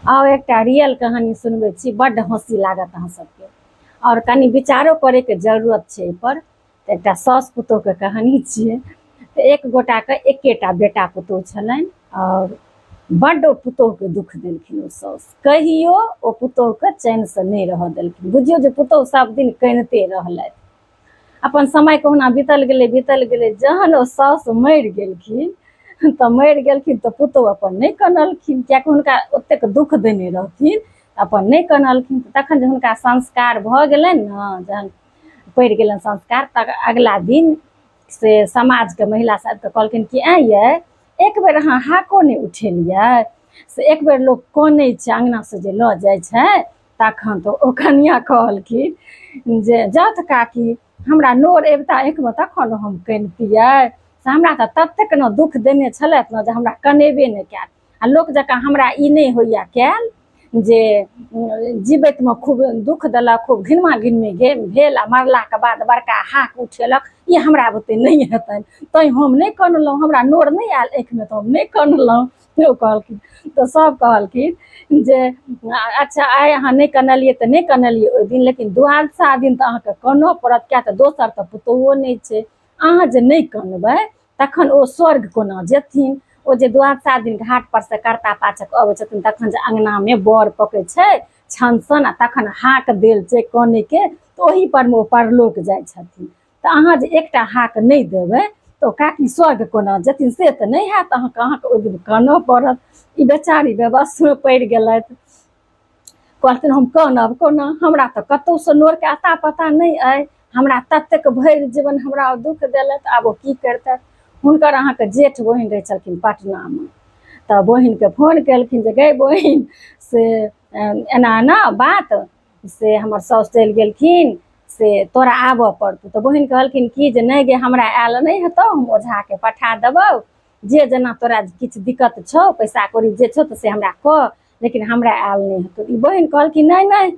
आउ एकटा रियल कहानी सुनबै छी, बड्ड हँसी लागत अहाँ सबके आओर कनि विचारो करैके जरूरत छै एहिपर। तऽ एकटा साउस पुतोहके कहानी छियै। तऽ एक गोटाके एकेटा बेटा पुतोह छलनि आओर बड्ड ओ पुतोहके दुःख देलखिन ओ साउस। कहियो ओ पुतोहके चैनसँ नहि रहऽ देलखिन। बुझियौ जे पुतोह सब दिन कनिते रहलथि। अपन समय कहुना बीतल गेलै बीतल गेलै। जहन ओ साउस मरि गेलखिन तऽ मरि गेलखिन तऽ पुतोहु अपन नहि कनलखिन, किएकि हुनका ओतेक दुःख देने रहथिन, अपन नहि कनलखिन। तखन जे हुनका संस्कार भऽ गेलनि ने, जहन पड़ि गेलनि संस्कार, तक अगिला दिन से समाजके महिला सबके कहलखिन कि आँय यै, एक बेर अहाँ हाको नहि उठेलियै, से एक बेर लोक कनै छै अङ्गनासँ जे लऽ जाइ छै। तखन तऽ ओ कनिया कहलखिन जे जाथ काकी, हमरा नोर अबिता आँखिमे तखन हम कनितियै, से हमरा तऽ ततेक ने दुःख देने छलथि ने जे हमरा कनेबे नहि कयल। आ लोक जकाँ हमरा ई नहि होइए कयल जे जीबैतमे खूब दुःख देलक, खूब घिनमा घिनमी भेल आ मरलाके बाद बड़का हाक उठेलक, ई हमरा बुते नहि हेतनि, तैँ हम नहि कनलहुँ, हमरा नोर नहि आयल आँखिमे तऽ हम नहि कनलहुँ। ओ कहलखिन तऽ सब कहलखिन जे अच्छा आइ अहाँ नहि कनलियै तऽ नहि कनलियै ओहि दिन, लेकिन द्वादशा दिन तऽ अहाँके कानऽ पड़त, किएक तऽ दोसर तऽ पुतोहुओ नहि छै। अहाँ जे नहि कनबै तखन ओ स्वर्ग कोना जेथिन? ओ जे द्वादशा दिन घाट पर से कर्ता पाचक अबै छथिन तखन जे अङ्गनामे बर पकै छै छनसन आ तखन हाक देल छै कनैके, तऽ ओहि परमे ओ परलोक जाइ छथिन। तऽ अहाँ जे एकटा हाक नहि देबै तऽ ओ काकी स्वर्ग कोना जेथिन? से तऽ नहि हैत, अहाँके ओहि दिन कानऽ पड़त। ई बेचारी बेबसमे पड़ि गेलथि। कहलखिन हम कानब कोना, हमरा तऽ कतहुसँ नोरके अता पता नहि अइ, हमरा ततेक भरि जीवन हमरा ओ दुःख देलथि, आब ओ की करितथि। हुनकर अहाँके जेठ बहिन रहै छलखिन पटनामे, तऽ बहिनके फोन केलखिन जे गै बहिन, से एना एना बात, से हमर साउस चलि गेलखिन, से तोरा आबऽ पड़तौ। तऽ बहिन कहलखिन कि जे नहि गे, हमरा आयल नहि हेतौ, हम ओझाके पठा देबौ, जे जेना तोरा किछु दिक्कत छौ, पैसा कौड़ी जे छौ तऽ से हमरा कह, लेकिन हमरा आयल नहि हेतौ। ई बहिन कहलखिन नहि नहि,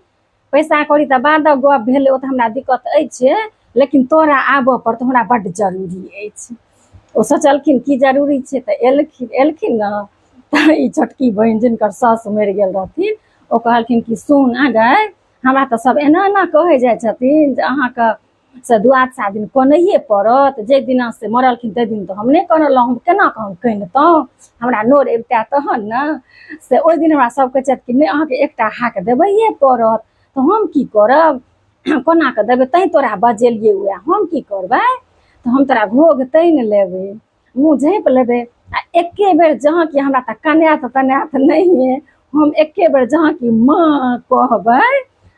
पैसा कौड़ी तऽ बादक गप भेलै, ओ तऽ हमरा दिक्कत अछि, लेकिन तोरा आबऽ पड़तौ, हमरा बड्ड जरूरी अछि। ओ सोचलखिन की जरूरी छै, तऽ एलखिन। एलखिन ने तऽ ई छोटकी बहिन जिनकर साउस मरि गेल रहथिन, ओ कहलखिन कि सुन आ गै, हमरा तऽ सब एना एना कहै जाइ छथिन जे अहाँके से द्वादशा दिन कनैए पड़त, जाहि दिना से मरलखिन ताहि दिन तऽ हम नहि कनलहुँ, हम केना कऽ हम कनितहुँ, हमरा नोर अबितै तहन ने, से ओहि दिन हमरा सब कहै छथि कि नहि अहाँके एकटा हाक देबैए पड़त, तऽ हम की करब, कोना कऽ देबै, तैँ तोरा बजेलियै उएह। हम की करबै तऽ हम तोरा घोघ तानि लेबै, मुँह झाँपि लेबै आ एके बेर जहाँ कि हमरा तऽ कनायत तनायत नहिए, हम एके बेर जहाँ कि माँ कहबै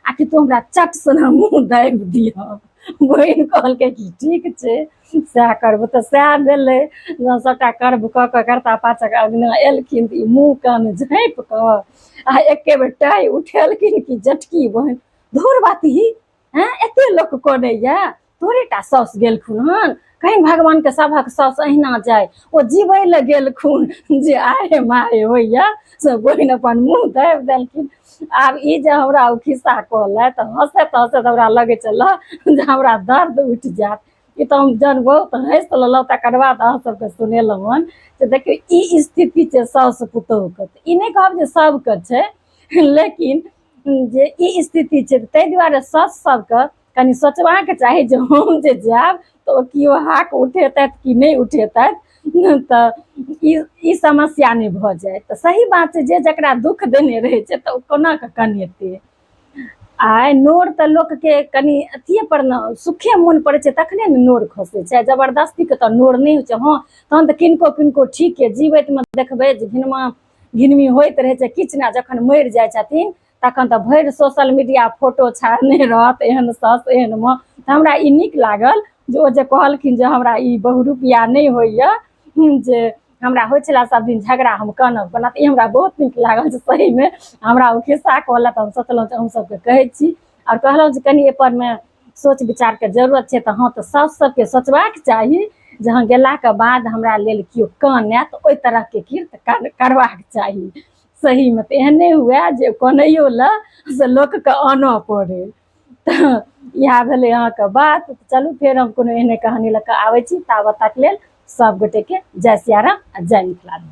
आ कि तू हमरा चट सना मुँह दाबि दिहऽ। बहिन कहलकै कि ठीक छै, सएह करबौ। तऽ सएह भेलै, जहन सभटा कर्म कऽ कऽ कर्ता पाचक अङ्गना एलखिन तऽ ई मुँह कान झाँपि कऽ आ एके बेर टाइ उठेलखिन कि जेठकी बहिन धुर बाती, हँ एते लोक कनैया, तोरे टा साउस गेलखुन हन, कहीं भगवानके सभक साउस अहिना जाय, ओ जीबै लए गेलखुन जे आए माय होइया, से बहिन अपन मुँह दाबि देलखिन। आब ई जे हमरा ओ खिस्सा कहलथि तऽ हँसैत हँसैत हमरा लगै छल जे हमरा दर्द उठि जायत। ई तऽ हम जहन बहुत हँसि लेलहुँ तकर बाद अहाँ सबके सुनेलहुँ हन जे देखियौ ई स्थिति छै साउस पुतोहुके। ई नहि कहब जे सबके छै, लेकिन जे ई स्थिति छै, ताहि दुआरे साउस सबके कनि सोचबाक चाही जे हम जे जायब तऽ ओ केओ हाक उठेतथि कि नहि उठेतथि, तऽ ई ई समस्या नहि भऽ जाय। तऽ सही बात छै जे जकरा दुःख देने रहै छै तऽ ओ कोना कऽ कनेतै? आइ नोर तऽ लोकके कनि अथिये पर ने सुखे मोन पड़ै छै तखने ने नोर खसै छै, जबरदस्तीके तऽ नोर नहि होइ छै। हँ तहन तऽ किनको किनको ठीके जीवैतमे देखबै जे घिनमा घिनमी होइत रहै छै किछु ने, जखन मरि जाइ छथिन तखन तऽ भरि सोशल मीडिया फोटो छाड़ने रहत एहन साउस एहन माँ। तऽ हमरा ई नीक लागल जे ओ जे कहलखिन जे हमरा ई बहुरूपिया नहि होइए, जे हमरा होइ छलै सब दिन झगड़ा, हम कानब कोना, तऽ ई हमरा बहुत नीक लागल जे सहीमे हमरा ओ खिस्सा कहलक। हम सोचलहुँ जे अहूँ सबके कहै छी आओर कहलहुँ जे कनि एहिपर मे सोच विचारके जरूरत छै। तऽ हँ, तऽ साउस सबके सोचबाक चाही जे हँ गेलाके बाद हमरा लेल केओ कानय तऽ ओहि तरहके कृत्य करबाक चाही। सहीमे तऽ एहन नहि हुए जे कनैयो लए से लोकके आनऽ पड़ै। तऽ इएह भेलै अहाँके बात। चलू फेर हम कोनो एहने कहानी लऽ कऽ आबै छी, ताबत तक लेल सब गोटेके जय सियाराम आ जय मिथिला।